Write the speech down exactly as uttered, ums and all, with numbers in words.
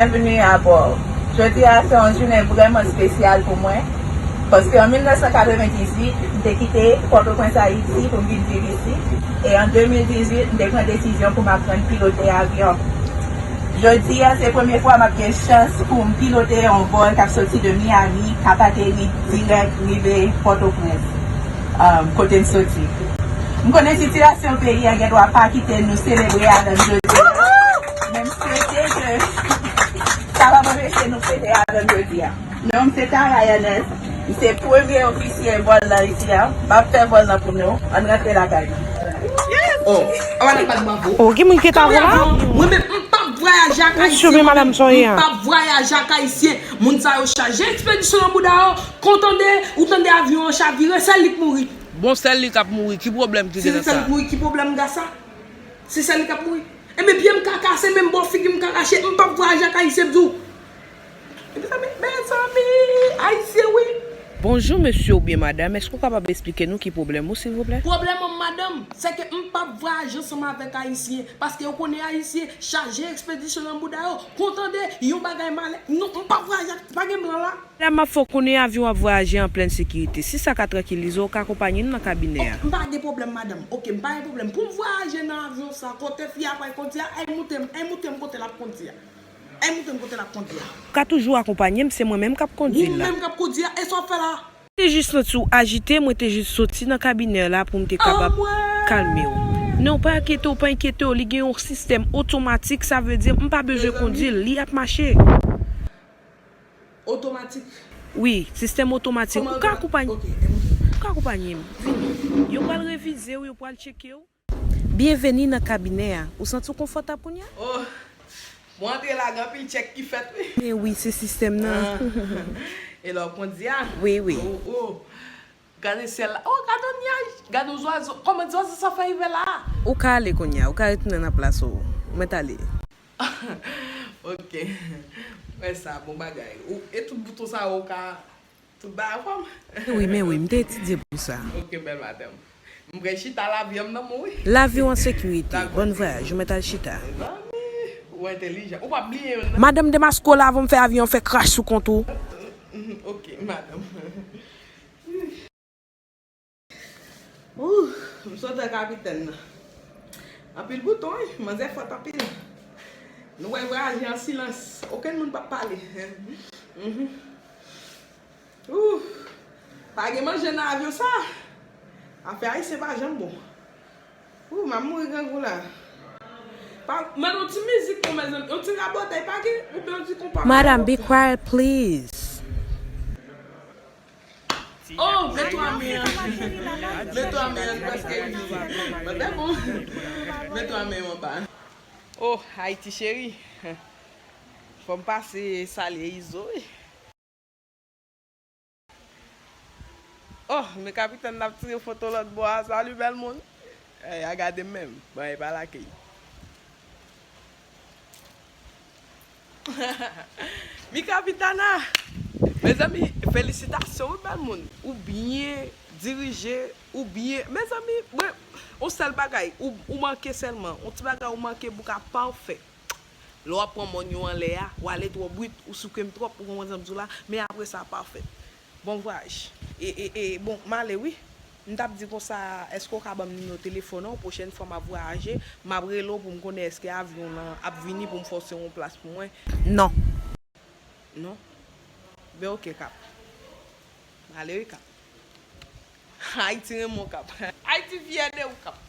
Byenveni abò. Jodi a se yon jounen vrèman espesyal pou mwen, paske an mil nèf san katrevendizuit, m te kite Pòtoprens, Ayiti, pou m vin viv isi, e an de mil dizuit, m te pran desizyon pou m aprann pilote avyon. Jodi a, se premye fwa m ap gen chans pou m pilote yon vòl k ap soti de Miami, k ap ateri dirèk rive Pòtoprens, um, kote m soti. M konnen sitiyasyon peyi a gen dwa pa kite nou selebre avè m jodi a, men m swete ke sa p ap anpeche nou fete avè m jodi a. Non m se Tara Ernest, m se premye ofisye vòl nan isi a. M ap fè vòl nan pou nou. Ann rantre lakay nou. Oh, awa n ap bat bravo. Oh, gen moun ki ta la? Mwen menm, m p ap vwayaje ak Ayisyen. Mwen menm, m p ap vwayaje ak Ayisyen. Moun sa yo chaje ekspedisyon nan bouda yo. Kon tande, ou tande avyon an chavire, sèl li k mouri. Bon, sèl li k ap mouri. Ki pwoblèm ki gen nan sa? Si se sèl li k mouri, ki pwoblèm gasa? Si se sèl li k ap mouri. Enben, pye m ka kase, menm bò figi m ka rache, m p ap vwayaje ak Ayisyen, m di w. Mezanmi, mezanmi, Ayisyen, wi. Bonjou, mesye oubyen madanm, èske w kapab eksplike nou ki pwoblèm ou, silvouplè? Pwoblèm mwen, madanm, se ke m p ap vwayaje ansanm avèk Ayisyen, paske yo konnen Ayisyen chaje ekspedisyon nan bouda yo. Kon tande, yon bagay malè, non, m p ap vwayaje ak, pa gen blan la. Madanm, m ap fè w konnen avyon ap vwayaje an plèn sekirite. Si sa ka trankilize w, w ka akonpanye n nan kabinè a. Ok, m pa gen pwoblèm, madanm. Ok, m pa gen pwoblèm. Pou m vwayaje nan avyon sa, kote fi a pral kondi a, ay moute m, ay moute m kote l ap kondi a. Ay moute m kote l ap kondi a. Ou ka toujou akonpanye m, se mwen menm k ap kondi l la. Ou menm k ap kondi a, e sa w ap fè la? Mwen te jis santi w ajite, mwen te jis soti nan kabinè la pou m te kapab kalme w. Non, pa enkyete w, pa enkyete w, li gen yon sistèm otomatik, sa vle di m pa bezwen kondi l, li ap mache. Otomatik. Wi, sistèm otomatik. Ou ka akonpanye, ou ka akonpanye m. Vini. Yo pral revize w, yo pral tcheke w. Byenveni nan kabinè a. Ou santi w konfòtab kounye a? Oh, mwen antre la, gen anpil tchèk ki fèt, wi. Men wi, se sistèm nan. Ah. E lè w kondi a? Wi, wi. Oh, oh. Gade syèl la. Oh, gade yon nyaj. Gade yon zwazo. Kòman zwazo sa fè rive la? Ou ka ale kounye a. Ou ka retounen nan plas ou. Ou mèt ale. Ok. Wè sa, bon bagay. Ou, e tout bouton sa yo, ou ka, tout bagay anfòm? Wi, men wi, m te etidye pou sa. Ok, bèl madanm. M prè chita lavi an nan mwen, wi. Lavi w an sekirite. Bòn vwayaj, ou mèt al chita. Mezanmi, ou entèlijan. Ou pa bliye youn nan. Madanm, demaske w la avan m fè avyon an fè krach sou kont ou. Mhm, ok, madanm. Ouh, m sot wè kapitèn nan. Anpil bouton, wi. Manzè fòt anpil. Nou pral vwayaje an silans. Okenn moun p ap pale. Mhm. Ouh. Pa gen manje nan avyon sa. Afè ayisyen pa janm bon. Ouh, m ap mouri grangou la. Pa, mete yon ti mizik non, mezanmi. Yon ti rabòtay pa gen, oubyen yon ti konpa. Madam, be quiet, please. Oh, mete yon ame an. Mete yon ame an, paske mwen te bon. Mete yon ame an anba. Oh, Ayiti cheri. Fò m pase salye Izo, wi. Oh, men kapitèn n ap tire foto lòt bò a. Salut, bèl moun. Eh, a gade m menm. Bon, e pa lakay. Mi Kapitana! Mezanmi, felisitasyon, wi, bèl moun. Ou byen dirije, ou byen. Mezanmi, mwen, yon sèl bagay, ou, ou manke sèlman. Yon ti bagay ou manke pou ka pafè. Lè w ap pran mòn yo anlè a, w ale twò brit, ou souke m twòp, ou konprann sa m di w la, men apre sa, pafè. Bon vwayaj. E, e, e, bon, m ale wi. M t ap di konsa, èske w ka ban m nimewo telefòn an w? Pwochèn fwa m ap vwayaje, m ap rele w pou m konnen èske avyon w lan ap vini pou m fè w sere yon plas pou mwen. Non. Non? Ben, oke, Kap. M ale wi, Kap. Ayiti renmen w, Kap. Ayiti fyè de ou, Kap.